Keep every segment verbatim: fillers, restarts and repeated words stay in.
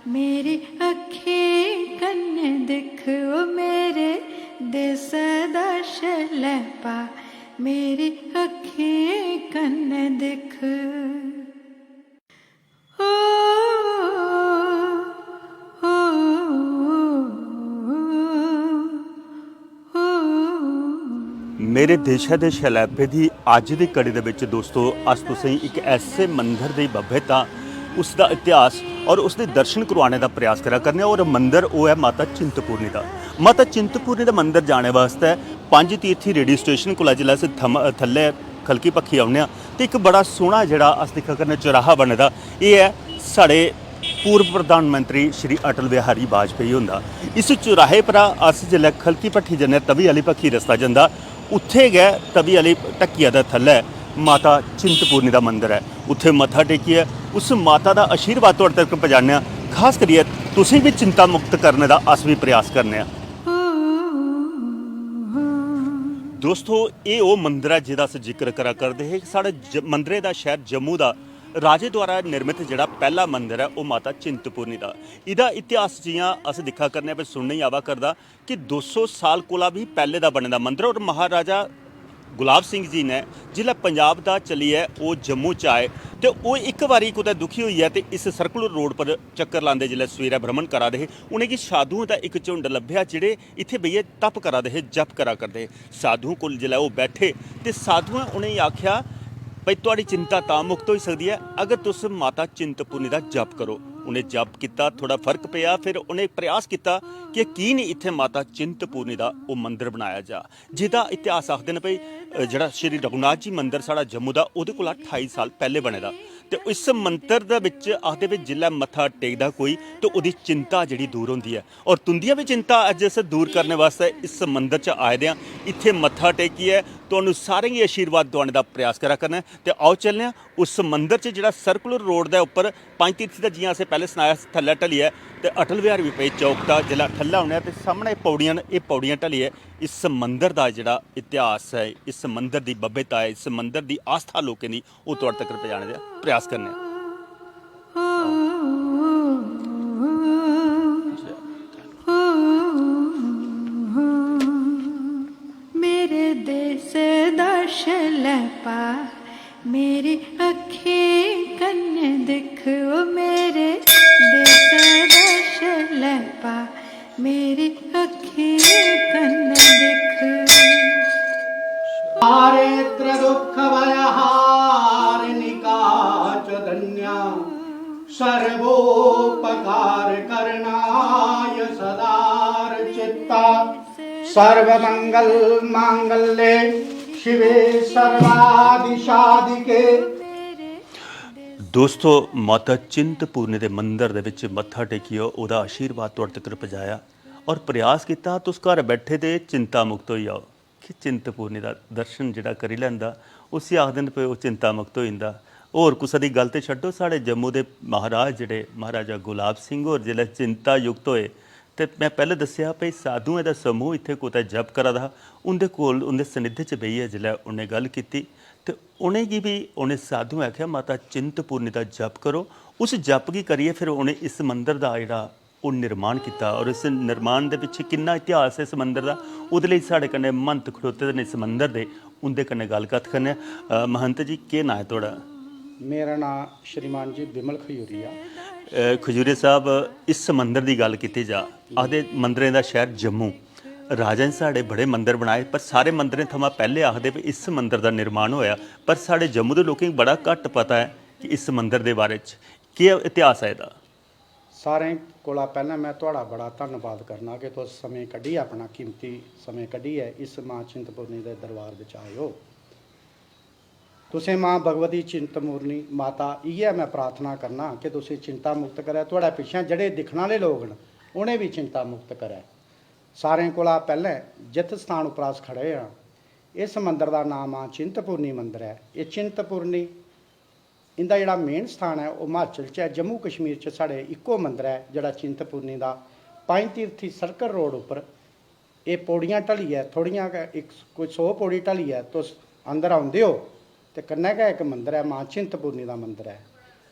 मेरी अक्खीं कन्नै दिक्ख, ओ मेरे देसै दा शलैपा, मेरी अक्खीं कन्नै दिक्ख। ओ, ओ, ओ, ओ। मेरे देशै दे शलैपे दी अज्ज दी कड़ी दे बिच दोस्तो, अस तुसें गी इक ऐसे मंदर दी भव्यता, उसदा इतिहास और उसदे दर्शन करवाने दा प्रयास करा करने आं। और मंदर ओह् ऐ माता चिंतपूर्णी दा। माता चिंतपूर्णी दे मंदर जाने वास्तै पंज तीर्थी रेडियो स्टेशन कोला जिसलै अस थम- थल्लै खलकी पक्खी औने आं ते इक बड़ा सोह्ना जेह्ड़ा अस दिक्खा करने चौराहा बने दा, एह् ऐ साढ़े पूर्व प्रधानमंत्री श्री अटल बिहारी वाजपेयी हुंदा। इस चौराहे परा अस जिसलै खलकी पक्खी जन्ने आं, तवी आह्ली पक्खी रस्ता जंदा, उत्थै गै तवी आह्ली ढक्किया दे थल्लै माता चिंतपूर्णी दा मंदर ऐ। उत्थै मत्था टेकियै उस माता दा आशीर्वाद थुआढ़े तक पजाने आं। खास करियै तुसें बी चिंता मुक्त करने दा अस बी प्रयास करने आं। दोस्तो, एह् ओह् मंदर ऐ जेह्दा अस जिक्र करा करदे हे। साढ़े ज- मंदरै दा शैह्र जम्मू दा राजे द्वारा निर्मित जेह्ड़ा पैह्ला मंदर ऐ, ओह् माता चिंतपूर्णी दा। एह्दा इतिहास जि'यां अस दिक्खा करने आं, सुनने गी आवा करदा कि दो सौ साल कोला बी पैह्ले दा बने दा मंदर। और महाराजा गुलाब सिंह जी ने जिसलै पंजाब दा चलियै ओह् जम्मू च आए ते ओह् इक बारी कुतै दुखी होइयै ते इस सर्कुलर रोड पर चक्कर लांदे, जिसलै सवेरै भ्रमण करा दे हे, उ'नेंगी साधुएं दा इक झुंड लब्भेआ, जेह्ड़े इत्थै बेहियै तप करा दे हे, जप करा करदे हे। साधुएं कोल जिसलै ओह् बैठे ते साधुएं उ'नेंगी आखेआ, "भाई, थुआढ़ी चिंता तां मुक्त होई सकदी ऐ अगर तुस माता चिंतपूर्णी दा जप करो।" उ'नें जप कीता, थोह्ड़ा फर्क पेआ, फिर उ'नें प्रयास कीता कि की निं इत्थै माता चिंतपूर्णी दा ओह् मंदर बनाया जा, जेह्दा इतिहास आखदे न भाई, अ, जेह्ड़ा श्री रघुनाथ जी मंदर साढ़ा जम्मू दा, ओह्दे कोला ठाई साल पैह्ले बने दा। ते इस मंदर दे बिच आखदे भाई, जिसलै मत्था टेकदा कोई, ते ओह्दी चिंता जेह्ड़ी दूर होंदी ऐ। और तुंदियां बी चिंता अज्ज अस दूर करने वास्तै इस मंदर च आए दे आं। इत्थै मत्था टेकियै तुहानू सारें गी आशीर्वाद दोआने दा प्रयास करा करना ऐ। ते आओ चलने आं उस मंदर च, जेह्ड़ा सर्कुलर रोड दे उप्पर पंज तीर्थी दा, जि'यां असें पैह्लें सनाया, थल्लै ढलियै ते अटल बिहारी वाजपेयी चौक दा जिसलै थल्लै औने आं ते सामनै पौड़ियां न, एह् पौड़ियां ढलियै इस मंदर दा जेह्ड़ा इतिहास ऐ, इस मंदर दी भव्यता ऐ, इस मंदर दी आस्था लोकें दी, ओह् तुआढ़े तक्कर पजाने दा प्रयास करने आं। मेरे देश दा शलैपा, मेरी अक्खीं कन्नै दिक्ख, ओ मेरे देश दा शलैपा, मेरी अक्खीं कन्नै दिक्ख। हारे त्रिदुःखभयहारिणिका च धन्या सर्वोपकारकरणाय सदार्चिता। सर्वमंगल मांगल्ये शिवे सर्वादिशादिके। दोस्तो, माता चिंतपूर्णी दे मंदर दे विच मत्था टेकियै ओह्दा आशीर्वाद तुआढ़े तगर पजाया और प्रयास कीता तुस घर बैठे दे चिंता मुक्त होई जाओ। कि चिंतपूर्णी दा दर्शन जेह्ड़ा करी लैंदा, उसी आखदे न भई ओह् चिंता मुक्त होई जंदा। होर कुसै दी गल्ल ते छड्डो, साढ़े जम्मू दे महाराज जेह्ड़े महाराजा गुलाब सिंह होर जिसलै चिंता युक्त होए ते में पैह्लें दस्सेआ भई साधुएं दा समूह इत्थै कुतै जप करा दा हा, उं'दे कोल उं'दे सनिध्य च बेहियै जिसलै उ'नें गल्ल कीती ते उ'नेंगी बी उ'नें साधुएं आखेआ माता चिंतपूर्णी दा जप करो। उस जप गी करियै फिर उ'नें इस मंदर दा जेह्ड़ा ओह् निर्माण कीता और इस निर्माण दे पिच्छे किन्ना इतिहास ऐ इस मंदर दा, ओह्दे लेई साढ़े कन्नै महंत खड़ोते दे न इस मंदर दे, उं'दे कन्नै गल्ल कत्थ करने आं। अ, महंत जी, केह् नांऽ ऐ थुआढ़ा? मेरा नांऽ श्रीमान जी विमल खजूरिया। अ, खजूरिया साहब, इस मंदर दी गल्ल कीती जा, आखदे मंदरें दा शैह्र जम्मू, राजें साढ़े बड़े मंदर बनाए, पर सारे मंदरें थमां पैह्ले आखदे भी इस मंदर दा निर्माण होएआ, पर साढ़े जम्मू दे लोकें गी बड़ा घट्ट पता ऐ कि इस मंदर दे बारे च केह् इतिहास ऐ एह्दा। सारें कोला पैह्लें में थुआढ़ा बड़ा धन्नवाद करना कि तुस समें कड्ढियै, अपना कीमती समें कड्ढियै इस मां चिंतपूर्णी दे दरबार बिच आए ओ। तुसें मां भगवती चिंतपूर्णी माता इ'यै में प्रार्थना करना कि तुसें चिंता मुक्त करै, थुआढ़े पिच्छें जेह्ड़े दिक्खने आह्ले लोक न उ'नें बी चिंता मुक्त करै। सारें कोला पैह्लें जित्थ स्थान उप्पर अस खड़े आं, इस मंदर दा नांऽ मां चिंतपूर्णी मंदर ऐ। एह् चिंतपूर्णी इं'दा जेह्ड़ा मेन स्थान ऐ ओह् हिमाचल च ऐ। जम्मू कश्मीर च साढ़े इक्को मंदर ऐ जेह्ड़ा चिंतपूर्णी दा पंज तीर्थी सर्कल रोड उप्पर एह् पौड़ियां ढलियै थोह्ड़ियां गै इक कोई सौ पौड़ी ढलियै तुस अंदर औंदे ओ ते कन्नै गै इक मंदर ऐ मां चिंतपूर्णी दा मंदर ऐ।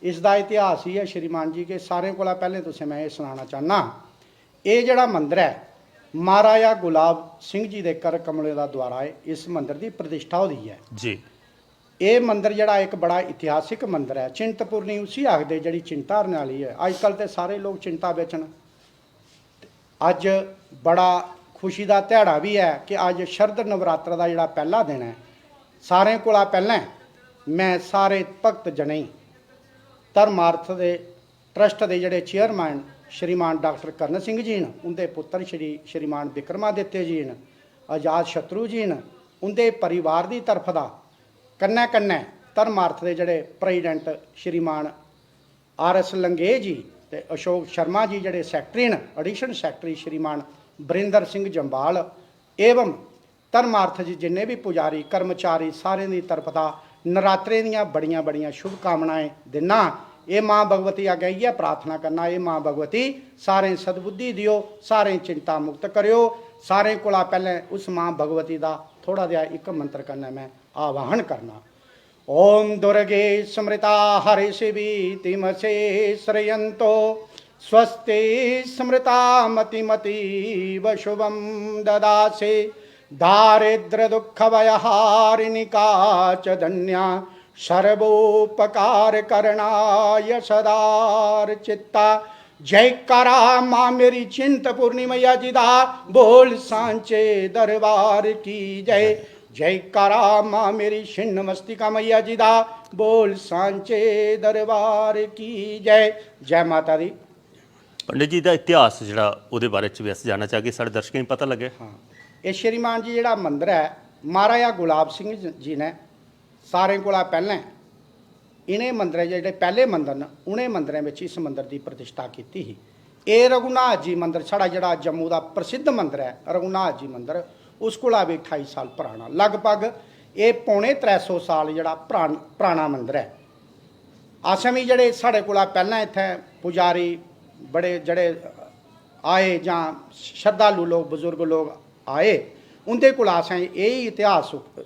इसदा इतिहास एह् ऐ श्रीमान जी कि सारें कोला पैह्लें तुसें मैं एह् सनाना चाह्न्नां, एह् जेह्ड़ा मंदर ऐ, महाराजा गुलाब सिंह जी दे कर कमले दा द्वारा ऐ। इस मंदर दी प्रतिष्ठा होई दी ऐ। जी। एह् मंदर जेह्ड़ा इक बड़ा इतिहासिक मंदर ऐ। चिंतपूर्णी उसी आखदे जेह्ड़ी चिंता हरने आह्ली ऐ। अजकल ते सारे लोक चिंता बिच न। अज्ज बड़ा खुशी दा ध्याड़ा बी ऐ कि अज्ज शरद नवरात्र दा जेह्ड़ा पैह्ला दिन ऐ। सारें कोला पैह्लें मैं सारे भक्त जनें गी, धर्मार्थ दे ट्रस्ट दे जेह्ड़े चेयरमैन श्रीमान डॉक्टर कर्ण सिंह जी न, उं'दे पुत्तर श्री श्रीमान विक्रमादित्य जी न, अजात शत्रु जी न, उं'दे परिवार दी तरफ दा, कन्नै कन्नै धर्मार्थ दे जेह्ड़े प्रेजिडेंट श्रीमान आर एस लंगेह जी ते अशोक शर्मा जी जेह्ड़े सैक्रेटरी न, एडिशनल सैक्रेटरी श्रीमान बरिंदर सिंह जम्वाल एवं धर्मार्थ च जिन्ने बी पुजारी कर्मचारी सारें दी तरफ दा नरात्रें दियां बड़ियां बड़ियां शुभकामनाएं दिन्ना। एह् मां भगवती अग्गें इ'यै प्रार्थना करना, एह् मां भगवती सारें सद्बुद्धि देओ, सारें चिंता मुक्त करेओ। सारें कोला पैह्लें उस मां भगवती दा थोह्ड़ा देआ इक मंत्र कन्नै में आवाहन करना। ॐ दुर्गे स्मृता हरिषिभिः तिमसे श्रियन्तो। स्वस्ति स्मृता मतिमतीव शुभं ददासि। दारिद्र्यदुःखभयहारिणी का च धन्या सर्वोपकारकरणाय सदार्चिता। जयकारा मां मेरी चिंतपूर्णी मैया जी दा, बोल सांचे दरबार की जय। जयकारा मां मेरी छिन्न मस्तिका मैया जी दा, बोल सांचे दरबार की जय। जय माता दी। पंडित जी दा इतिहास जेह्ड़ा ओह्दे बारे च बी अस जानना चाहगे, साढ़े दर्शकें गी पता लग्गे। हां, एह् श्रीमान जी जेह्ड़ा मंदर ऐ, महाराजा गुलाब सिंह जी ने सारें कोला पैह्लें इ'नें मंदरें, जेह्ड़े पैह्ले मंदर न, उ'नें मंदरें बिच इस मंदर दी प्रतिष्ठा कीती ही। एह् रघुनाथ जी मंदर, साढ़ा जेह्ड़ा जम्मू दा प्रसिद्ध मंदर ऐ रघुनाथ जी मंदर, उस कोला बी ठाई साल पराना, लगभग एह् पौने त्रै सौ साल जेह्ड़ा परान-, पराना मंदर ऐ। असें बी जेह्ड़े साढ़े कोला पैह्लें इत्थें पुजारी बड़े जेह्ड़े आए जां शरधालु लोक, बजुर्ग लोक आए, उं'दे कोला असें एह् इतिहास उप-,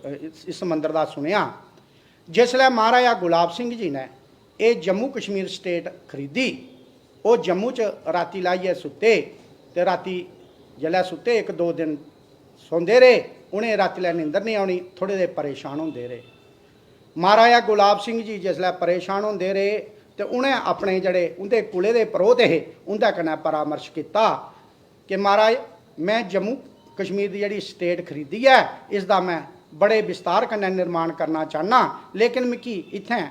इस मंदर दा सुनेआ। जिसलै महाराजा गुलाब सिंह जी ने एह् जम्मू कश्मीर स्टेट खरीदी, ओह् जम्मू च राती लाइयै सुत्ते ते राती जिसलै सुत्ते, इक दो दिन सौंदे रेह्, उ'नें रातीं लै नींदर निं औनी, थोह्ड़े दे परेशान होंदे रेह्। महाराजा गुलाब सिंह जी जिसलै परेशान होंदे रेह् ते उ'नें अपने जेह्ड़े उं'दे कुलै दे परोह्त हे, उं'दे कन्नै परामर्श कीता कि महाराज, में जम्मू कश्मीर दी जेह्ड़ी स्टेट खरीदी ऐ, इसदा में बड़े विस्तार कन्नै निर्माण करना चाह्न्नां, लेकिन मिगी इत्थें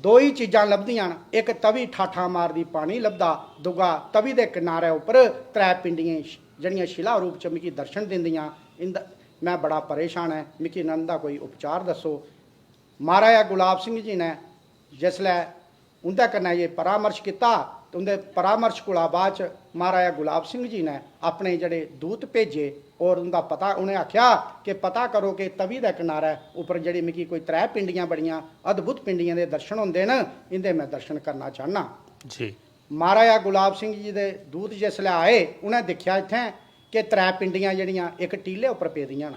दो ही चीजां लभदियां न, इक तवी ठाठां मारदी पानी लभदा, दूआ तवी दे किनारे उप्पर त्रै पिंडियां जेह्ड़ियां शिला रूप च मिगी दर्शन दिंदियां। इंदा में बड़ा परेशान ऐ, मिगी इंदा कोई उपचार दस्सो। महाराजा गुलाब सिंह जी ने जिसलै उं'दे कन्नै एह् परामर्श कीता ते उं'दे परामर्श कोला बाद च महाराजा गुलाब सिंह जी ने अपने जेह्ड़े दूत भेजे और उं'दा पता, उ'नें आखेआ कि पता करो कि तवी दे किनारे उप्पर जेह्ड़ी मिगी कोई त्रै पिंडियां बड़ियां अद्भुत पिंडियें दे दर्शन होंदे न, इं'दे में दर्शन करना चाह्न्नां। जी। महाराजा गुलाब सिंह जी दे दूत जिसलै आए, उ'नें दिक्खेआ इत्थें कि त्रै पिंडियां जेह्ड़ियां इक टीले उप्पर पेदियां न।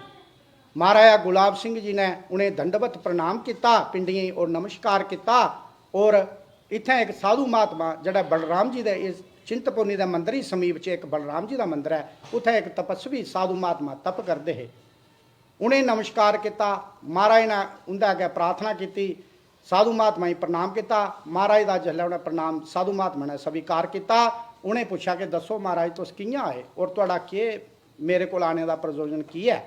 महाराजा गुलाब सिंह जी ने उ'नें दंडवत प्रणाम कीता पिंडियें गी और नमस्कार कीता। और इत्थें इक साधु महात्मा जेह्ड़ा बलराम जी दे इस चिंतपूर्णी दे मंदर ही समीप च इक बलराम जी दा मंदर ऐ, उत्थें इक तपस्वी साधु महात्मा तप करदे हे। उ'नें नमस्कार कीता, महाराज ने उं'दे अग्गें प्रार्थना कीती, साधु महात्मा गी प्रणाम कीता। महाराज दा जिसलै उ'नें प्रणाम साधु महात्मा ने स्वीकार कीता, उ'नें पुच्छेआ कि दस्सो महाराज, तुस कि'यां आए और थुआढ़ा केह्, मेरे कोल आने दा प्रयोजन की ऐ?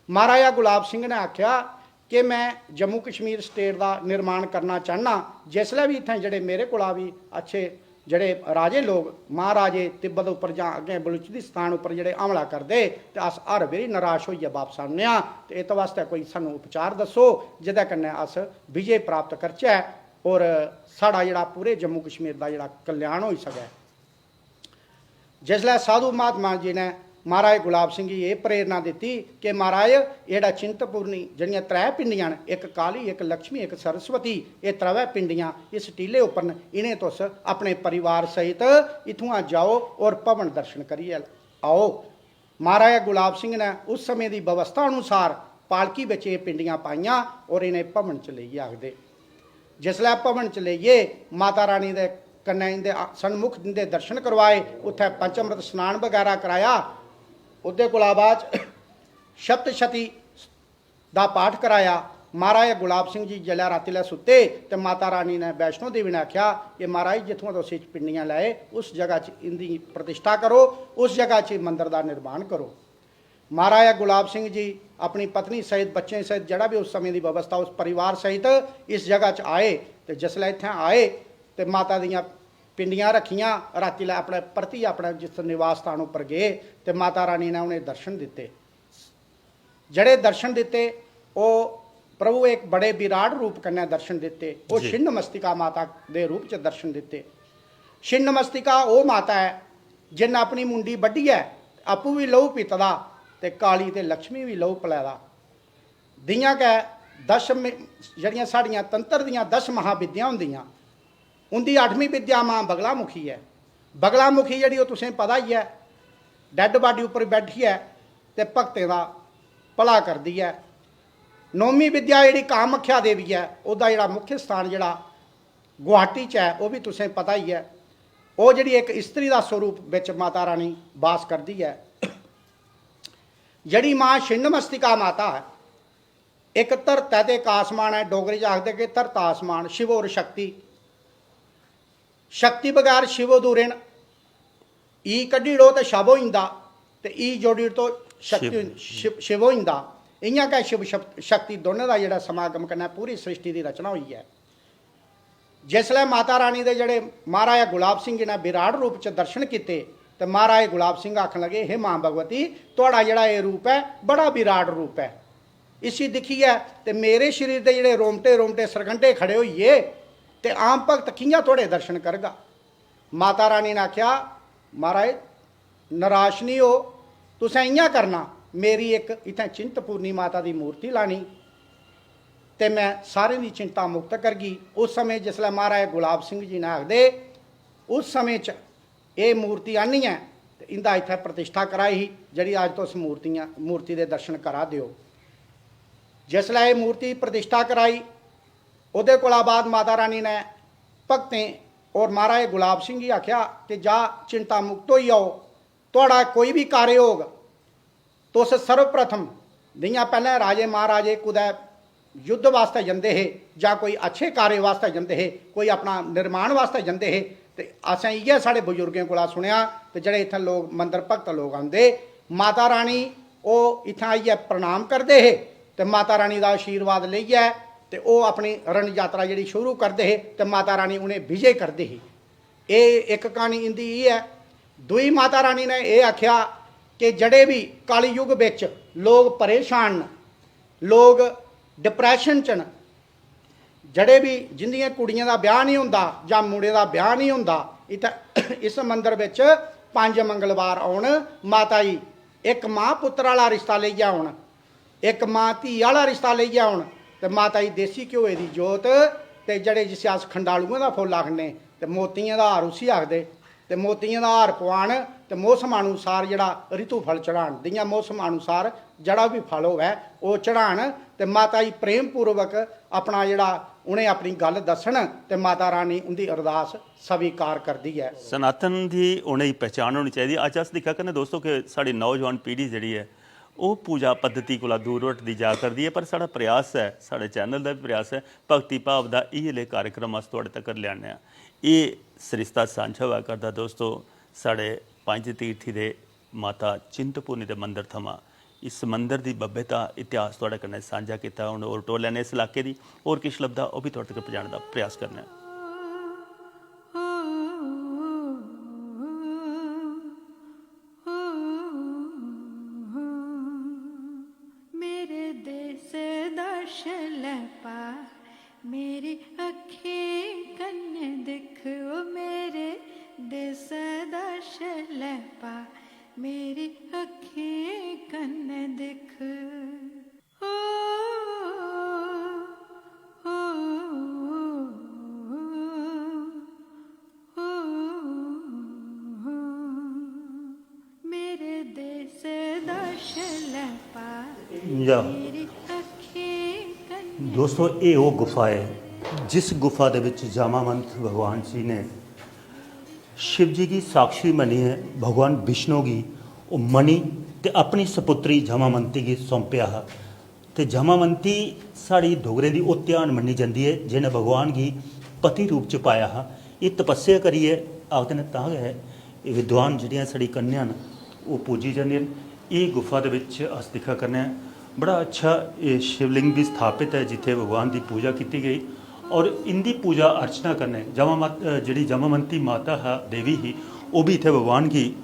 महाराजा गुलाब सिंह ने आखेआ कि में जम्मू कश्मीर स्टेट दा निर्माण करना चाह्न्नां। जिसलै बी इत्थें जेह्ड़े मेरे कोला बी अच्छे जेह्ड़े राजे लोक, महाराजे तिब्बत उप्पर जां अग्गें बलूचिस्तान उप्पर जेह्ड़े हमला करदे ते अस हर बारी नराश होइयै बापस औन्ने आं। ते इत्त बास्तै कोई सानूं उपचार दस्सो जेह्दे कन्नै अस विजय प्राप्त करचै और साढ़ा जेह्ड़ा पूरे जम्मू कश्मीर दा जेह्ड़ा कल्याण होई सकै। जिसलै साधु महात्मा जी ने महाराज गुलाब सिंह गी एह् प्रेरणा दित्ती कि महाराज, एह्ड़ा चिंतपूर्णी जेह्ड़ियां त्रै पिंडियां न, इक काली, इक लक्ष्मी, इक सरस्वती, एह् त्रवै पिंडियां इस टीले उप्पर न, इ'नें तुस अपने परिवार सहित इत्थुआं जाओ और भवन दर्शन करियै आओ। महाराज गुलाब सिंह ने उस समें दी व्यवस्था अनुसार पालकी बिच एह् पिंडियां पाइयां और इ'नें भवन च लेइयै आखदे। जिसलै भवन च लेइयै माता रानी दे कन्नै इंदे सन्मुख इंदे दर्शन करवाए, उत्थै पंचमृत स्नान बगैरा कराया। ओह्दे कोला बाद शप्तशती दा पाठ कराया। महाराज गुलाब सिंह जी जिसलै रातीं लै सुत्ते ते माता रानी ने, वैष्णो देवी ने आखेआ कि महाराज, जित्थुआं तुस एह् पिंडियां लैए, उस जगह च इंदी प्रतिष्ठा करो, उस जगह च मंदर दा निर्माण करो। महाराज गुलाब सिंह जी अपनी पत्नी सहित, बच्चें सहित, जेह्ड़ा बी उस समें दी व्यवस्था, उस परिवार सहित इस जगह च आए। ते जिसलै इत्थें आए ते माता दियां पिंडियां रक्खियां, रातीं लै अपने परतियै अपने जिस निवास स्थान उप्पर गे ते माता रानी ने उ'नें दर्शन दित्ते। जेह्ड़े दर्शन दित्ते, ओह् प्रभु इक बड़े विराट रूप कन्नै दर्शन दित्ते। ओह् जी। छिन्न मस्तिका माता दे रूप च दर्शन दित्ते। छिन्न मस्तिका ओह् माता ऐ जिन्न अपनी मुंडी बड्ढियै आपूं बी लहू पीते दा ते काली ते लक्ष्मी बी लहू पलै दा। जि'यां गै दश म-, जेह्ड़ियां साढ़ियां तंत्र दियां दश महाविद्यां होंदियां, उं'दी अठमीं विद्या मां बगलामुखी ऐ। बगलामुखी जेह्ड़ी, ओह् तुसें पता ही ऐ, डैड बाडी उप्पर बैठियै ते भक्तें दा भला करदी ऐ। नौमीं विद्या जेह्ड़ी कामाख्या देवी ऐ, ओह्दा जेह्ड़ा मुख्य स्थान जेह्ड़ा गुवाहाटी च ऐ, ओह् बी तुसें पता ही ऐ। ओह् जेह्ड़ी इक स्त्री दा स्वरूप बिच माता रानी बास करदी ऐ। जेह्ड़ी मां छिन्नमस्तिका माता ऐ, इक धरतै ते इक आसमान ऐ। डोगरी च आखदे कि धरता आसमान, शिव और शक्ति। शक्ति बगैर शिव अधूरे न। ई कड्ढी ओड़ो ते शव होई जंदा, ते ई जोड़ी ओड़ो ते शक्ति शिव। होई-, शिव, शिव होई जंदा। इ'यां गै शिव शप-, शक्ति दोनें दा जेह्ड़ा समागम कन्नै पूरी सृष्टि दी रचना होई ऐ। जिसलै माता रानी दे जेह्ड़े महाराजा गुलाब सिंह जी ने विराट रूप च दर्शन कीते, ते महाराज गुलाब सिंह आखन लगे, "हे मां भगवती, थुआढ़ा जेह्ड़ा एह् रूप ऐ, बड़ा विराट रूप ऐ। इसी दिक्खियै ते मेरे शरीर दे जेह्ड़े रोमटे, रोमटे सरगंढे खड़े होई गे, ते आम भक्त कि'यां थुआढ़े दर्शन करगा?" माता रानी ने आखेआ, "महाराज, नराश निं हो, तुसें इ'यां करना, मेरी इक इत्थें चिंतपूर्णी माता दी मूर्ति लानी ते में सारें दी चिंता मुक्त करगी।" उस समें जिसलै महाराज गुलाब सिंह जी ने आखदे, उस समें च एह् मूर्ति आह्नियै ते इं'दा इत्थै प्रतिष्ठा कराई ही, जेह्ड़ी अज्ज तुस मूर्तियां, मूर्ति दे दर्शन करा दे ओ। जिसलै एह् मूर्ति प्रतिष्ठा कराई, ओह्दे कोला बाद माता रानी ने भक्तें और महाराज गुलाब सिंह गी आखेआ कि जा, चिंता मुक्त होई जाओ, थुआढ़ा कोई बी कार्य होग, तुस सर्वप्रथम, जि'यां पैह्लें राजे महाराजे कुतै युद्ध वास्तै जंदे हे जां कोई अच्छे कार्य वास्तै जंदे हे, कोई अपना निर्माण वास्तै जंदे हे, ते असें इ'यै साढ़े बजुर्गें कोला सुनेआ, ते जेह्ड़े इत्थें लोक, मंदर भक्त लोक औंदे, माता रानी ओह् इत्थें आइयै प्रणाम करदे हे ते माता रानी दा आशीर्वाद लेइयै ते ओह् अपनी रण यात्रा जेह्ड़ी शुरू करदे हे ते माता रानी उ'नें विजय करदे हे। एह् इक क्हानी इं'दी एह् ऐ। दूई माता रानी ने एह् आखेआ कि जेह्ड़े बी कलयुग बिच लोक परेशान न, लोक डिप्रैशन च न, जेह्ड़े बी, जिंदियें कुड़ियें दा ब्याह् निं होंदा जां मुड़े दा ब्याह् निं होंदा, इत्थै इस मंदर बिच पंज मंगलवार औन, माता जी इक मां पुत्तर आह्ला रिश्ता लेइयै औन, इक मां धी आह्ला रिश्ता लेइयै औन, ते माता जी देसी घ्योए दी जोत ते जेह्ड़े, जिसी अस खंडालुएं दा फुल्ल आखने ते मोतियें दा हार उसी आखदे, ते मोतियें दा हार पुआन ते मौसम अनुसार जेह्ड़ा ऋतु फल चढ़ान, जि'यां मौसम अनुसार जेह्ड़ा बी फल होऐ, ओह् चढ़ान ते माता जी प्रेम पूर्वक अपना जेह्ड़ा, उ'नें अपनी गल्ल दस्सन ते माता रानी उं'दी अरदास स्वीकार करदी ऐ। सनातन दी उ'नेंगी पहचान होनी चाहिदी। अज्ज अस दिक्खा करने दोस्तो कि साढ़ी नौजवान पीढ़ी जेह्ड़ी ऐ, ओह् पूजा पद्धति कोला दूर हटदी जा करदी ऐ, पर साढ़ा प्रयास ऐ, साढ़े चैनल दा बी प्रयास ऐ, भक्ति भाव दा इ'यै लेह् कार्यक्रम अस थुआढ़े तगर लेआने आं। एह् सरिस्ता सांझा होआ करदा दोस्तो, साढ़े पंज तीर्थी दे माता चिंतपूर्णी दे मंदर थमां। इस मंदर दी भव्यता, इतिहास थुआढ़े कन्नै सांझा कीता। हून होर टोर लैने इस इलाके दी, होर किश लभदा ओह् बी थुआढ़े तगर पजाने दा प्रयास करने आं। मेरे देश दा शलैपा, मेरी अक्खीं कन्नै दिक्ख, ओ मेरे देश दा शलैपा, मेरी अक्खीं कन्नै दिक्ख। ओ, ओ, ओ, ओ, मेरे देश दा शलैपा, जा मेरी अक्खीं कन्नै दोस्तो, एह् ओह् गुफा ऐ जिस गुफा दे बिच जामावंत भगवान जी ने शिव जी गी साक्षी मन्नियै भगवान विष्णु गी ओह् मणि ते अपनी सपुत्री जामावंती गी सौंपेआ हा। ते जामावंती साढ़ी डोगरें दी ओह् ध्यान मन्नी जंदी ऐ जि'नें भगवान गी पति रूप च पाया हा। एह् तपस्या करियै आखदे न, तां गै एह् विद्वान जेह्ड़ियां साढ़ी कन्यां न, ओह् पूजी जंदियां न। एह् गुफा दे बिच अस दिक्खा करने आं, बड़ा अच्छा एह् शिवलिंग बी स्थापत ऐ जित्थै भगवान दी पूजा कीती गेई। और इं'दी पूजा अर्चना कन्नै जामा मात-, अ, जेह्ड़ी जामावंती माता हा, देवी ही, ओह् बी इत्थै भगवान गी, अ,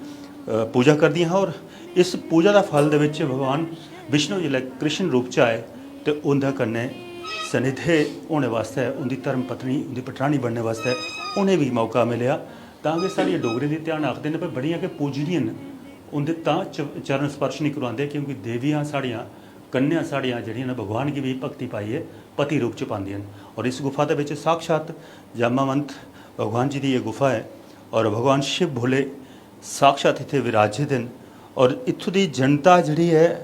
पूजा करदियां हां। और इस पूजा दा फल दे बिच भगवान विष्णु जिसलै कृष्ण रूप च आए ते उं'दे कन्नै सनिधे होने बास्तै, उं'दी धर्म पत्नी, उं'दी पटरानी बनने बास्तै उ'नें बी मौका मिलेआ। तां गै साढ़ियां डोगरें दी ध्यान आखदे न, भाई, बड़ियां गै पूजनीय न, उं'दे तां च-, चरण स्पर्श निं करोआंदे, क्योंकि देवियां साढ़ियां, कन्यां साढ़ियां जेह्ड़ियां न, भगवान गी बी भक्ति पाइयै पति रूप च पांदियां न। और इस गुफा दे बिच साक्षात जामावंत भगवान जी दी एह् गुफा ऐ और भगवान शिव भोले साक्षात इत्थै विराजित न। और इत्थूं दी जनता जेह्ड़ी ऐ,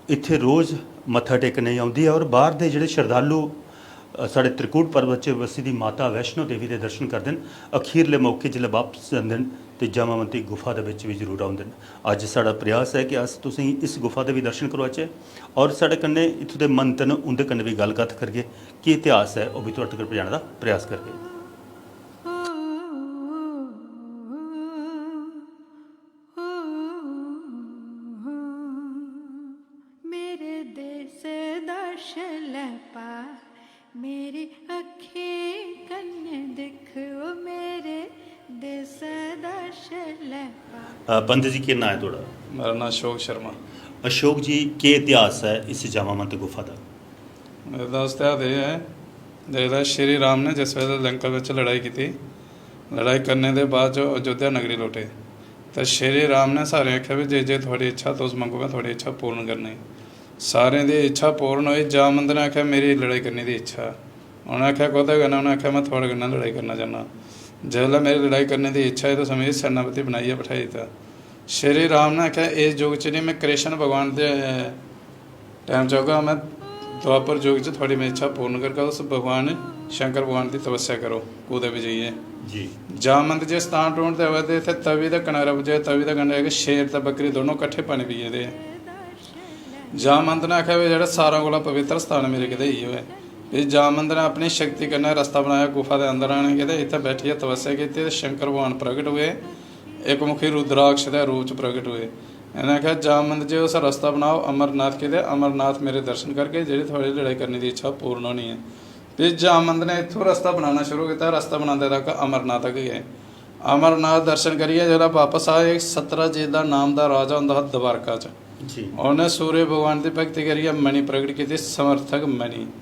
इत्थै रोज मत्था टेकने गी औंदी ऐ और बाह्र दे जेह्ड़े शरधालु, अ, साढ़े त्रिकूट पर्वत च बस्सी दी माता वैष्णो देवी दे दर्शन करदे न। अखीरले मौके जिसलै बापस जंदे न ते जामावंती गुफा दे बिच बी जरूर औंदे न। अज्ज साढ़ा प्रयास ऐ कि अस तुसें गी इस गुफा दे बी दर्शन करोआचै और साढ़े कन्नै इत्थूं दे महंत न, उं'दे कन्नै बी गल्ल कत्थ करगे। केह् इतिहास ऐ, ओह् बी थुआढ़े तगर पजाने दा प्रयास करगे। मेरे देश दा शलैपा, मेरी अक्खीं कन्नै दिक्ख, ओ मेरे देश दा शलैपा। अ, पंत जी, केह् नांऽ ऐ थुआढ़ा? मेरा नांऽ अशोक शर्मा। अशोक जी, केह् इतिहास ऐ इस जामावंत गुफा दा? मेरे दा इतिहास एह् ऐ, जिसलै श्री राम ने जिस बेल्लै लंका बिच लड़ाई कीती, लड़ाई करने दे बाद जो अयोध्या नगरी लौटे, ते श्री राम ने सारें आखेआ, "भी जे जे थुआढ़ी इच्छा तुस मंगो, में थुआढ़ी इच्छा पूर्ण करनी।" सारें दी इच्छा पूर्ण होई। जामवंत ने आखेआ, "मेरी लड़ाई करने दी इच्छा।" उ'नें आखेआ, "कोह्दे कन्नै?" उ'नें आखेआ, "में थुआढ़े कन्नै लड़ाई करना चाह्न्नां। जिसलै मेरी लड़ाई करने दी इच्छा ऐ, तुसें मिगी सेनापति बनाइयै बठाई दित्ता।" श्री राम ने आखेआ, "इस युग च निं, में कृष्ण भगवान दे टाइम च औगा, में द्वापर युग च थुआढ़ी में इच्छा पूर्ण करगा, तुस भगवान शंकर भगवान दी तपस्या करो कुतै बी जाइयै।" जी। जामवंत जे स्थान ढूंढदे होए ते इत्थै तवी दे किनारे पुज्जे। तवी दे किनारे इक शेर ते बकरी दोनों कट्ठे पानी पियै दे। जामवंत ने आखेआ, "भी जेह्ड़ा सारें कोला पवित्र स्थान मेरे गितै इ'यो ऐ।" भी जामवंत ने अपनी शक्ति कन्नै रस्ता बनाया गुफा दे अंदर आने गितै। इत्थै बैठियै तपस्या कीती ते शंकर भगवान प्रगट हुए, इक मुखी रुद्राक्ष दे रूप च प्रगट हुए। इ'नें आखेआ, "जामवंत जी, उस रस्ता बनाओ अमरनाथ गितै, अमरनाथ मेरे दर्शन करगे, जेह्ड़ी थुआढ़ी लड़ाई करने दी इच्छा पूर्ण होनी ऐ।" भी जामवंत ने इत्थूं रस्ता बनाना शुरू कीता। रस्ता बनांदे तक अमरनाथ तक गए। अमरनाथ दर्शन करियै जिसलै बापस आए, सतराजीत दा नाम दा राजा होंदा हा द्वारका च। जी। उ'नें सूर्य भगवान दी भक्ति करियै मणि प्रगट कीती, समर्थक मणि।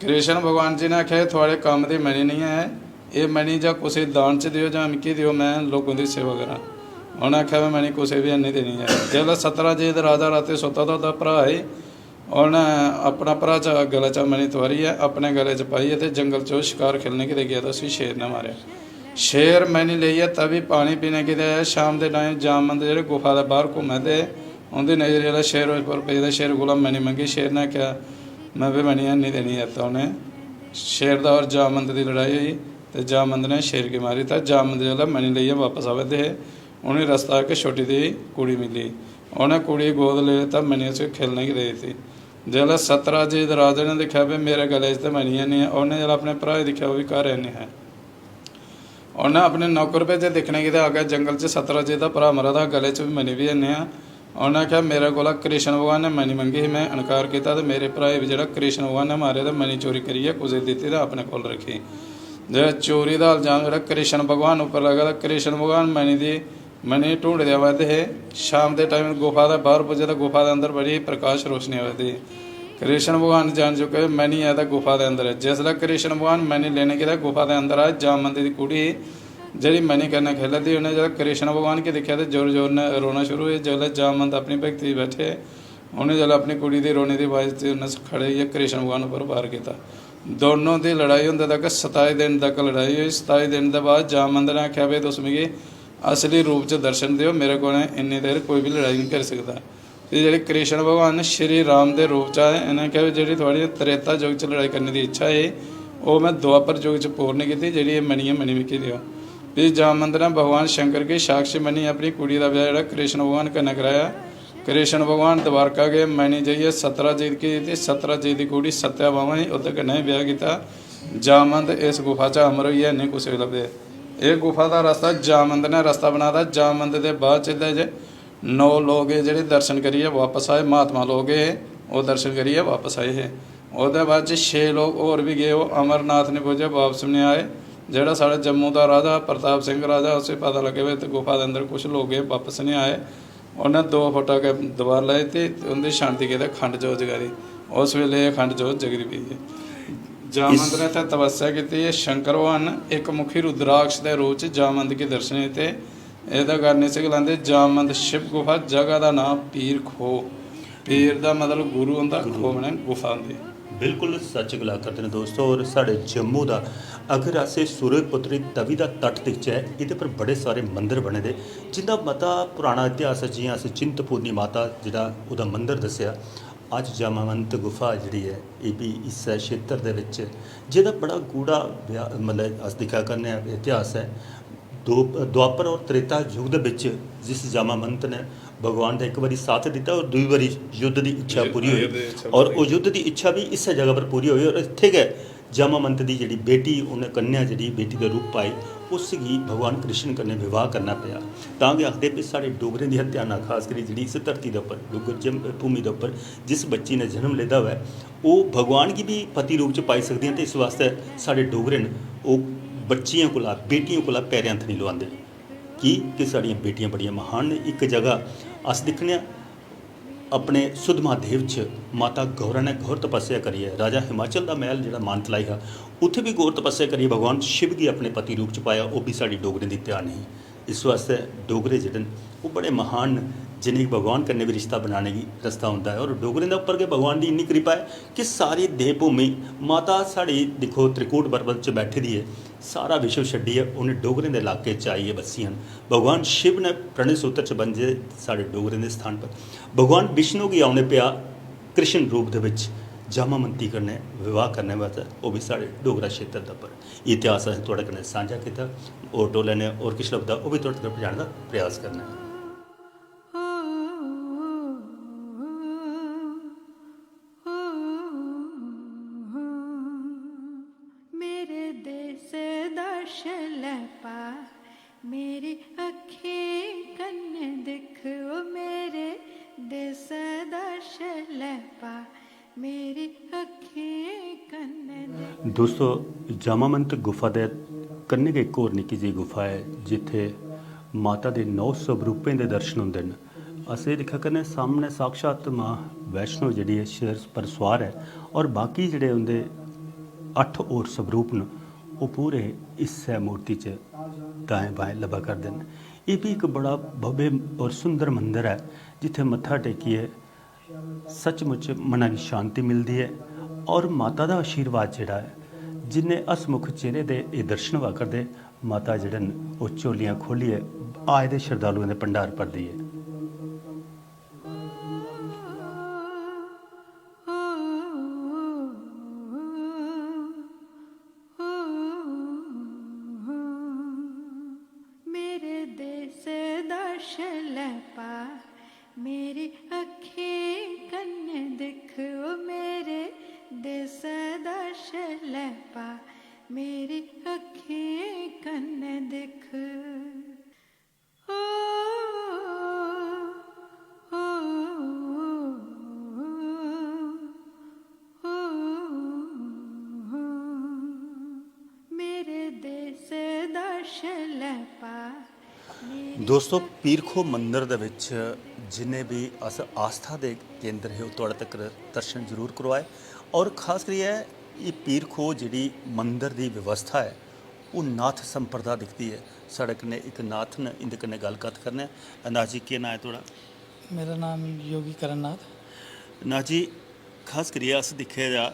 कृष्ण भगवान जी ने आखेआ, "एह् थुआढ़े कम्म दी मणि निं ऐ, एह् मणि जां कुसै गी दान च देओ जां मिगी देओ, में लोकें दी सेवा करां।" उ'नें आखेआ, "में मणि कुसै गी बी हैन्नी देनी ऐ।" जिसलै सतराजीत राजा रातीं सुत्ता दा, ओह्दा भ्राऽ ही, उ'नें अपना भ्राऽ चा गले चा मणि तुआरियै अपने गले च पाइयै ते जंगल च ओह् शकार खेलने गितै गेआ ते उसी शेर ने मारेआ। शेर मणि लेइयै तवी पानी पीने गितै आया। शाम दे टाइम जामवंत जेह्ड़े गुफा दे बाह्र घूमै दे, उं'दी नजर जेल्लै शेर उप्पर पेई ते शेर कोला मणि मंगी। शेर ने आखेआ, "में बी मणि हैन्नी देनी ऐ।" ते उ'नें शेर दा होर जामवंत दी लड़ाई होई ते जामवंत ने शेर गी मारी दित्ता। जामवंत जेल्लै मणि लेइयै बापस आवा दे हे, उ'नेंगी रस्ता इक छोटी जेही कुड़ी मिली। उ'नें कुड़ी गी गोद लेई लैता, मणि उसी खेलने गी देई दित्ती। जिसलै सतराजीत राजे ने दिक्खेआ, "भी मेरे गले च ते मणि है निं ऐ।" उ'नें जिसलै अपने भ्राऽ गी दिक्खेआ, ओह् बी घर है निं हा। उ'नें अपने नौकर भेजे दिक्खने गी ते अग्गें जंगल च सतराजीत दा भ्राऽ मरा दा हा, गले च बी मणि बी है निं हा। उ'नें आखेआ, "मेरे कोला कृष्ण भगवान ने मणि मंगी ही, में इनकार कीता ते मेरे भ्राऽ गी बी जेह्ड़ा कृष्ण भगवान ने मारेआ ते मणि चोरी करियै कुसै गी दित्ती ते अपने कोल रक्खी।" जेह्ड़ा चोरी दा इल्जाम जेह्ड़ा कृष्ण भगवान उप्पर लग्गा दा, कृष्ण भगवान मणि दी मणि ढूंढदे आवा दे हे। शाम दे टाइम गुफा दे बाहर पुज्जे ते गुफा दे अंदर बड़ी प्रकाश रोशनी आवा दी ही। कृष्ण भगवान जान चुके, मणि ऐ ते गुफा दे अंदर ऐ। जिसलै कृष्ण भगवान मणि लेने गितै गुफा दे अंदर आए, जामवंत दी कुड़ी जेह्ड़ी मणि कन्नै खेला दी, उ'नें जद कृष्ण भगवान गी दिक्खेआ ते जोर जोर नै रोना शुरू होई। जिसलै जामवंत अपनी भक्ति च बैठे, उ'नें जिसलै अपनी कुड़ी दी रोने दी आवाज च उ'नें खड़े होइयै कृष्ण भगवान उप्पर वार कीता। दोनों दी लड़ाई होंदे तक सताई दिन तक लड़ाई होई। सताई दिन दे बाद जामवंत ने आखेआ, "भाई, तुस मिगी असली रूप च दर्शन देओ, मेरे कोला इन्नी देर कोई बी लड़ाई निं करी सकदा।" ते जेह्ड़े कृष्ण भगवान श्री राम दे रूप च आए, इ'नें आखेआ, "भाई, जेह्ड़ी थुआढ़ी त्रेता युग च लड़ाई करने दी इच्छा ही, ओह् में द्वापर युग च पूर्ण कीती, जेह्ड़ी एह् मणि ऐ, मणि मिगी देओ। फ्ही जामवंत ने भगवान शंकर गी साक्षी मन्नियै अपनी कुड़ी दा ब्याह् जेह्ड़ा कृष्ण भगवान कन्नै कराया। कृष्ण भगवान द्वारका गे, मणि जाइयै सतरा जी गी दित्ती। सतरा जी दी कुड़ी सत्या भामा ही, ओह्दे कन्नै ब्याह् कीता। जामवंत इस गुफा च अमर होइयै निं कुसै गी लब्भे। एह् गुफा दा रस्ता जामवंत ने रस्ता बनाए दा। जामवंत दे बाद च एह्दे च नौ लोक हे जेह्ड़े दर्शन करियै बापस आए, महात्मा लोक हे, ओह् दर्शन करियै बापस आए हे। ओह्दे बाद च छे लोक होर बी गे, ओह् अमरनाथ निं पुज्जे, बापस निं आए। जेह्ड़ा साढ़े जम्मू दा राजा प्रताप सिंह राजा, उसी पता लग्गे भाई इत्थै गुफा दे अंदर कुछ लोक गे, बापस निं आए। उ'नें दो फुट्टा गै दीवार लाई ते उं'दी शांति गितै खंड जोत जगाई। उस बेल्लै एह् खंड जोत जगदी पेई ऐ। जामवंत ने इत्थै तपस्या कीती। एह् शंकर भगवान ने इक मुखी रुद्राक्ष दे रूप च जामवंत गी दर्शन दित्ते। एह्दा कारण इसी गलांदे जामवंत शिव गुफा। जगह दा नांऽ पीर खोह्। पीर दा मतलब गुरु होंदा, खोह् माने गुफा होंदी। बिल्कुल सच्च गला करदे न दोस्तो। और साढ़े जम्मू दा अगर अस एह् सूरजपुत्री तवी दा तट दिखचै, एह्दे पर बड़े सारे मंदर बने दे, जिंदा मता पराना इतिहास ऐ। जि'यां अस चिंतपूर्णी माता जेह्ड़ा ओह्दा मंदर दस्सेआ, अज्ज जामावंत गुफा जेह्ड़ी ऐ, एह् बी इस्सै क्षेत्र दे बिच, जेह्दा बड़ा गूढ़ा ब्या- मतलब अस दिक्खा करने आं इतिहास ऐ। दो द्वापर और त्रेता युग दे बिच जिस जामावंत ने भगवान दा इक बारी साथ दित्ता और दूई बारी युद्ध दी इच्छा पूरी होई। और ओह् युद्ध दी इच्छा बी इस्सै जगह पर पूरी होई और इत्थै गै जामावंत दी जेह्ड़ी बेटी, उ'नें कन्या जेह्ड़ी बेटी दा रूप पाई, उस गी भगवान कृष्ण कन्नै विवाह करना पेआ। तां गै आखदे कि साढ़े डोगरें दी हत्या ना, खास करी जेह्ड़ी इस धरती दे उप्पर, डुग्गर जम- भूमि दे उप्पर जिस बच्ची ने जन्म लेदा होऐ, ओह् भगवान गी बी पति रूप च पाई सकदियां। ते इस वास्तै साढ़े डोगरे न, ओह् बच्चियें कोला, बेटियें कोला पैरें हत्थ निं लोआंदे। की कि साढ़ियां बेटियां बड़ियां महान न। इक जगह अस दिक्खने आं, अपने सुद्धमहादेव च माता गौरा ने घोर तपस्या करियै राजा हिमाचल दा मैह्ल जेह्ड़ा मानतलाई हा, उत्थै बी घोर तपस्या करियै भगवान शिव गी अपने पति रूप च पाया। ओह् बी साढ़ी डोगरें दी त्यान ही। इस वास्तै डोगरे जेह्ड़े न, ओह् बड़े महान न, जि'नेंगी भगवान कन्नै बी रिश्ता बनाने गी रस्ता होंदा ऐ। और डोगरें दे उप्पर गै भगवान दी इन्नी कृपा ऐ कि सारी देवभूमि, माता साढ़ी दिक्खो त्रिकूट पर्वत च बैठी दी ऐ, सारा विश्व छड्डियै उ'नें डोगरें दे इलाके च आइयै बस्सियां न। भगवान शिव ने प्रणय सूत्र च बंजे साढ़े डोगरें दे स्थान पर। भगवान विष्णु गी औने पेआ कृष्ण रूप दे बिच जामामती कन्नै विवाह करने बास्तै, ओह् बी साढ़े डोगरा क्षेत्र दा पर। इतिहास असें थुआढ़े कन्नै सांझा कीता। होर टोले ने होर किश लभदा, ओह् बी थुआढ़े तगर पजाने दा प्रयास करने आं। मेरे देश दा शलैपा, मेरी अक्खें कन्नै दिक्ख, ओ मेरे देश दा शलैपा, मेरी अक्खें कन्नै दिक्ख। दोस्तो, जामामंत गुफा दे कन्नै गै इक होर निक्की जेही गुफा ऐ, जित्थै माता दे नौ स्वरूपें दे दर्शन होंदे न। अस एह् दिक्खा करने सामनै साक्षात मां वैष्णो जेह्ड़ी ऐ शेर पर सुआर ऐ, और बाकी जेह्ड़े उं'दे अट्ठ होर स्वरूप न, ओह् पूरे इस्सै मूर्ति च दाएं बाएं लब्भा करदे न। एह् बी इक बड़ा भव्य और सुंदर मंदर ऐ, जित्थै मत्था टेकियै सचमुच मना गी शांति मिलदी ऐ। और माता दा आशीर्वाद जेह्ड़ा ऐ, जिन्ने हसमुख चेहरे दे एह् दर्शन होआ करदे, माता जेह्ड़े न, ओह् झोलियां खोह्लियै आए दे शरधालुएं दे भंडार भरदी ऐ। मेरे देश दा शलैपा, मेरी अक्खें कन्नै दिक्ख, ओ मेरे देश दा शलैपा, मेरी अक्खें कन्नै दिक्ख। ओ, ओ, ओ, मेरे देश दा शलैपा। दोस्तो, पीरखो मंदर दे बिच जिन्ने बी अस आस्था दे केंद्र हे, ओह् थुआढ़े तक्कर दर्शन जरूर करोआए। और खास करियै एह् पीरखो जेह्ड़ी मंदर दी व्यवस्था ऐ, ओह् नाथ संप्रदा दिखदी ऐ। साढ़े कन्नै इक नाथ न, इं'दे कन्नै गल्ल कत्थ करने आं। नाथ जी, केह् नांऽ ऐ थुआढ़ा? मेरा नाम योगी करण नाथ। नाथ जी, खास करियै अस दिक्खेआ जा,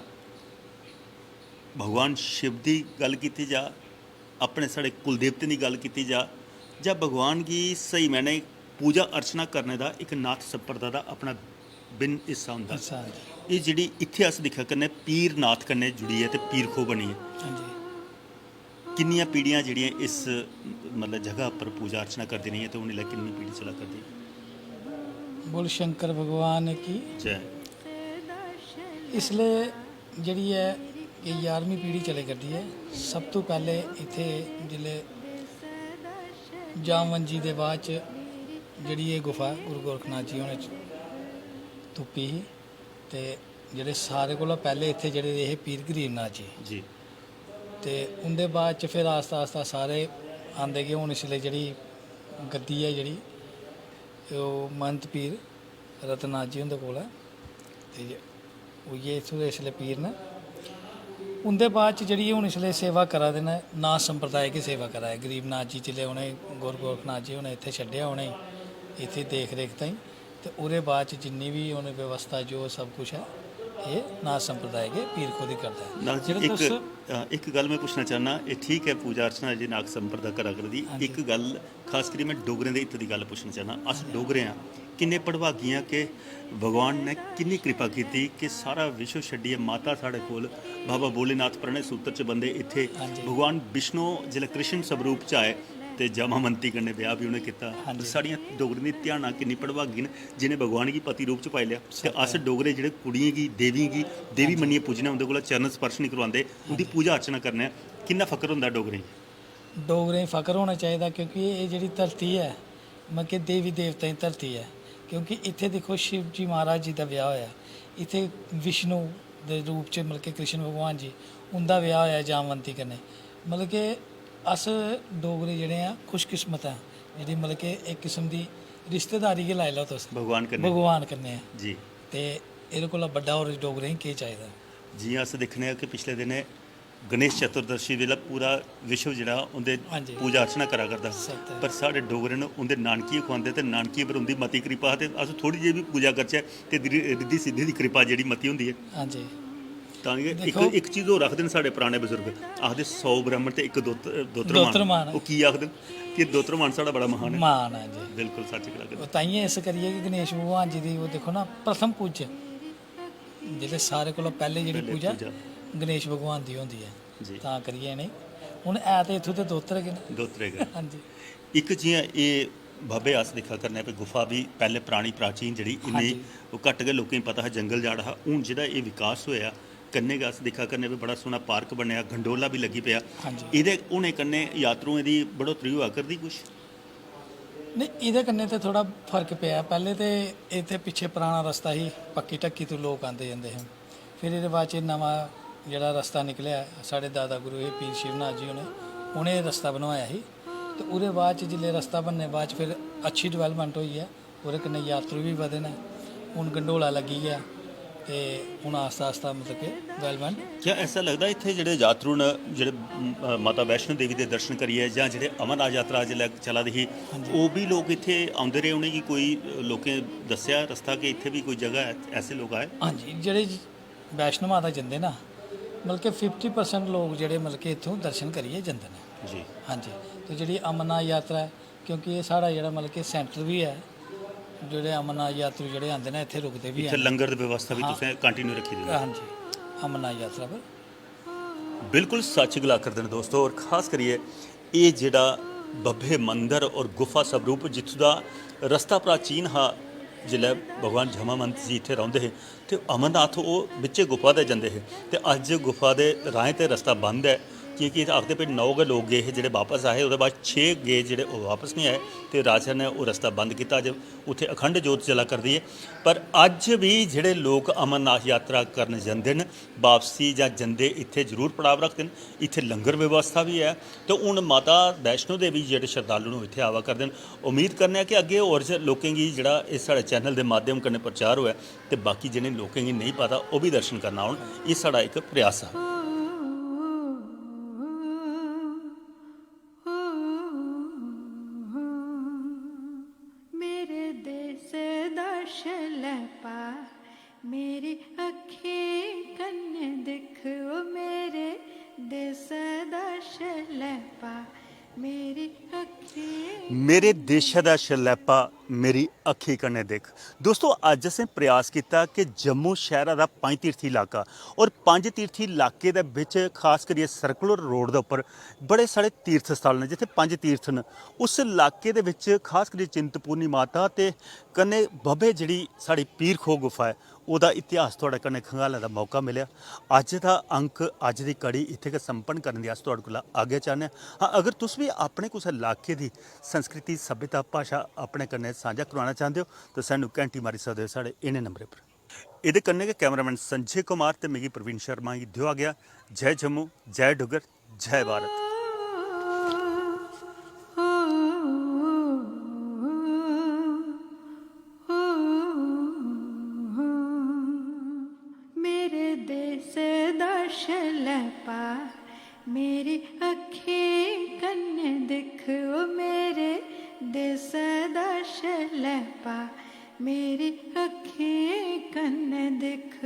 भगवान शिव दी गल्ल कीती जा, अपने साढ़े कुलदेवतें दी गल्ल कीती जा, जां भगवान गी स्हेई मैह्ने पूजा अर्चना करने दा इक नाथ संप्रदा दा अपना भिन्न हिस्सा होंदा। अच्छा। एह् जेह्ड़ी इत्थै अस दिक्खा करने पीर नाथ कन्नै जुड़ियै ते पीर खोह् बनियै हां जी। किन्नियां पीढ़ियां जेह्ड़ियां इस मतलब जगह पर पूजा अर्चना करदी रहियां ते हून इसलै किन्नी पीढ़ी चला करदी? बोल शंकर भगवान की। जय। इसलै जेह्ड़ी ऐ, एह् ञारमीं पीढ़ी चलै करदी ऐ। सब तों पैह्लें इत्थै जिसलै जामवंत जी दे बाद च जेह्ड़ी एह् गुफा गुरु गोरखनाथ जी होरें तुप्पी ही, ते जेह्ड़े सारें कोला पैह्लें इत्थै जेह्ड़े रेह् हे पीर गरीबनाथ जी, जी। ते उं'दे बाद च फिर आस्ता आस्ता सारे आंदे गे। हून इसलै जेह्ड़ी गद्दी ऐ जेह्ड़ी, ओह् महंत पीर रतननाथ जी हुंदे कोल ऐ, ते उ'ऐ इत्थूं दे इसलै पीर न। उं'दे बाद च जेह्ड़ी हून इसलै सेवा करा दे न, नाथ संप्रदाय गै सेवा करा दे। गरीबनाथ जी जिसलै उ'नें गुरु गोरखनाथ जी उ'नें इत्थै छड्डेआ, उ'नें इत्थै देख रेख ताईं, ते ओह्दे बाद च जिन्नी बी हून व्यवस्था जो सब कुछ ऐ, एह् नाथ संप्रदाय गै पीर खोह् दी करदा ऐ। नाथ जी, जेह्ड़ा इक तुस अ, इक गल्ल में पुच्छना चाहना, एह् ठीक ऐ पूजा अर्चना जे नाग संप्रदाय करा करदी, हां जी। इक गल्ल खास करियै में डोगरें दे हित दी गल्ल पुच्छना चाहना। अस डोगरे आं, किन्ने भड़भागी आं कि भगवान ने किन्नी कृपा कीती कि सारा विश्व छड्डियै माता साढ़े कोल, बाबा भोलेनाथ प्रणय सूत्र च बंदे इत्थै हां जी। भगवान विष्णु जिसलै कृष्ण स्वरूप च आए ते जामावंती कन्नै ब्याह बी उ'नें कीता। हां जी। साढ़ियां डोगरें दी ध्यानां किन्नी भड़भागी न जि'नें भगवान गी पति रूप च पाई लेआ। ते अस डोगरे जेह्ड़े कुड़ियें गी, देवियें गी देवी मन्नियै पूजने, उं'दे कोला चरण स्पर्श निं करवांदे, उं'दी पूजा अर्चना करने आं, किन्ना फकर होंदा डोगरें गी? डोगरें गी फकर होना चाहिदा, क्योंकि एह् जेह्ड़ी धरती ऐ, मतलब कि देवी देवतें दी धरती ऐ। क्योंकि इत्थै दिक्खो, शिव जी महाराज जी दा ब्याह होआ, इत्थै विष्णु दे रूप च, मतलब कि कृष्ण भगवान जी, उं'दा ब्याह होआ जामवंती कन्नै। मतलब कि अस डोगरे जेह्ड़े आं, खुशकिस्मत आं, जेह्ड़ी मतलब कि इक किस्म दी रिश्तेदारी गै लाई लैओ तुस भगवान कन्नै। भगवान कन्नै ऐ। जी। ते एह्दे कोला बड्डा होर डोगरें गी केह् चाहिदा? जि'यां अस दिक्खने आं कि पिछले दिनें गणेश चतुर्दशी बेल्लै पूरा विश्व जेह्ड़ा उं'दे हां जी। पूजा अर्चना करा करदा, सत्य। पर साढ़े डोगरे न उं'दे नानकिये खुआंदे ते नानकिये पर उं'दी मती कृपा ते अस थोह्ड़ी जेही बी पूजा करचै ते रि-, रिद्धि सिद्धि दी कृपा जेह्ड़ी मती होंदी ऐ। हां जी। तां गै इक दिक्खो। इक चीज होर आखदे न साढ़े पराने बजुर्ग, आखदे सौ ब्राह्मण ते इक दोत्र दोत्र दोत्र मान। मान। ओह् की आखदे न कि दोत्र मान साढ़ा बड़ा महान ऐ। मान ऐ जी। बिल्कुल सच्च गल्ल आखदे। ओह् ताइयें इस करियै कि गणेश भगवान जी दी ओह् दिक्खो ना, प्रथम पूज्य जेह्ड़े सारे कोला पैह्ले जेह्ड़ी पैह्ले पूजा पूजा। गणेश भगवान दी होंदी ऐ। जी। तां करियै इ'नें हून है ते इत्थूं ते दोत्र गै न। दोत्रे गै। हां जी। इक जि'यां एह् बाबे अस दिक्खा करने आं भई गुफा बी पैह्ले परानी प्राचीन जेह्ड़ी इन्नी हां जी। ओह् घट्ट गै लोकें गी पता हा, जंगल जाड़ हा। हून जेह्ड़ा एह् विकास होएआ, कन्नै गै अस दिक्खा करने आं भई बड़ा सोह्ना पार्क बनेआ, गंडोला बी लग्गी पेआ। हां जी। एह्दे होने कन्नै यात्रुएं दी बढ़ोतरी होआ करदी कुछ? नेईं, एह्दे कन्नै ते थोह्ड़ा फर्क पेआ। पैह्ले ते इत्थै पिच्छे पराना रस्ता ही, पक्की ढक्की तों लोक आंदे जंदे हे। फिर एह्दे बाद च नमां जेह्ड़ा रस्ता निकलेआ, साढ़े दादा गुरु हे पीर शिवनाथ जी होरें, उ'नें एह् रस्ता बनवाया ही। ते ओह्दे बाद च जिसलै रस्ता बनने दे बाद च फिर अच्छी development होई ऐ, ओह्दे कन्नै यात्रु बी बधे न। हून गंडोला लग्गी गेआ ते हून आस्ता आस्ता मतलब कि development। क्या ऐसा लगदा इत्थै जेह्ड़े यात्रु न, जेह्ड़े म, अ, माता वैष्णो देवी दे दर्शन करियै जां जेह्ड़े अमरनाथ यात्रा जिसलै चला दी ही, हां जी। ओह् बी लोक इत्थै औंदे रेह्, उ'नेंगी कोई लोकें दस्सेआ रस्ता कि इत्थै बी कोई जगह ऐ, ऐसे लोक आए? हां जी, जेह्ड़े वैष्णो माता जंदे ना, मतलब कि fifty percent लोक जेह्ड़े मतलब कि इत्थूं दर्शन करियै जंदे न। जी। हां जी। ते जेह्ड़ी अमरनाथ यात्रा ऐ, क्योंकि एह् साढ़ा जेह्ड़ा मतलब कि centre बी ऐ, जेह्ड़े अमरनाथ यात्रु जेह्ड़े आंदे न, इत्थै रुकदे बी इत्थै हैन। लंगर दी व्यवस्था बी हां। तुसें continue रक्खी दी ऐ? हां जी, अमरनाथ यात्रा पर। बिल्कुल सच्च गला करदे न दोस्तो। और खास करियै एह् जेह्ड़ा बब्बे मंदर और गुफा स्वरूप जित्थूं दा रस्ता प्राचीन हा, जिसलै भगवान जमावंत जी इत्थै रौंह्दे हे ते अमरनाथ ओह् बिच्चे गुफा दे जंदे हे, ते अज्ज गुफा दे राहें ते रस्ता बंद ऐ, क्योंकि आखदे भई नौ गै लोक गे हे जेह्ड़े बापस आए, ओह्दे बाद छे गे जेह्ड़े ओह् बापस निं आए, ते राजा ने ओह् रस्ता बंद कीता। अज्ज उत्थै अखंड जोत चला करदी ऐ, पर अज्ज बी जेह्ड़े लोक अमरनाथ यात्रा करन जंदे न, बापसी जां जंदे इत्थै जरूर पड़ाव रखदे न। इत्थै लंगर व्यवस्था बी ऐ। ते हून माता वैष्णो देवी जेह्ड़े शरधालु न, ओह् इत्थै आवा करदे न। उम्मीद करने आं कि अग्गें होर ज-, लोकें गी जेह्ड़ा एह् साढ़े channel दे माध्यम कन्नै प्रचार होऐ ते बाकी जि'नें लोकें गी नेईं पता, ओह् बी दर्शन करना औन। एह् साढ़ा इक प्रयास ऐ। मेरे देश दा शलैपा, मेरी अक्खीं कन्नै दिक्ख, ओ मेरे देश दा शलैपा, मेरी अक्खीं मेरे देशै दा शलैपा, मेरी अक्खीं कन्नै दिक्ख। दोस्तो, अज्ज असें प्रयास कीता कि जम्मू शैह्रा दा पंज तीर्थी इलाका, और पंज तीर्थी इलाके दे बिच खास करियै सर्कुलर रोड दे उप्पर बड़े सारे तीर्थ स्थल न जित्थै पंज तीर्थ न। उस इलाके दे बिच खास करियै चिंतपूर्णी माता ते कन्नै बब्बै जेह्ड़ी साढ़ी पीर खोह् गुफा ऐ, ओह्दा इतिहास थुआढ़े कन्नै खंगालने दा मौका मिलेआ। अज्ज दा अंक, अज्ज दी कड़ी इत्थै गै संपन्न करने दी अस थुआढ़े कोला आज्ञा चाह्न्ने आं। हां, अगर तुस बी अपने कुसै इलाके दी संस्कृति, सभ्यता, भाशा अपने कन्नै सांझा करवाना चांह्दे ओ, ते सानूं घैंटी मारी सकदे ओ साढ़े इ'नें नंबरें पर। एह्दे कन्नै गै कैमरामैन संजय कुमार ते मिगी प्रवीण शर्मा गी देओ आज्ञा। जय जम्मू, जय डुग्गर, जय भारत। मेरे देश दा शलैपा, मेरी अक्खीं कन्नै दिक्ख, ओ मेरे देश दा शलैपा, मेरी अक्खीं कन्नै दिक्ख।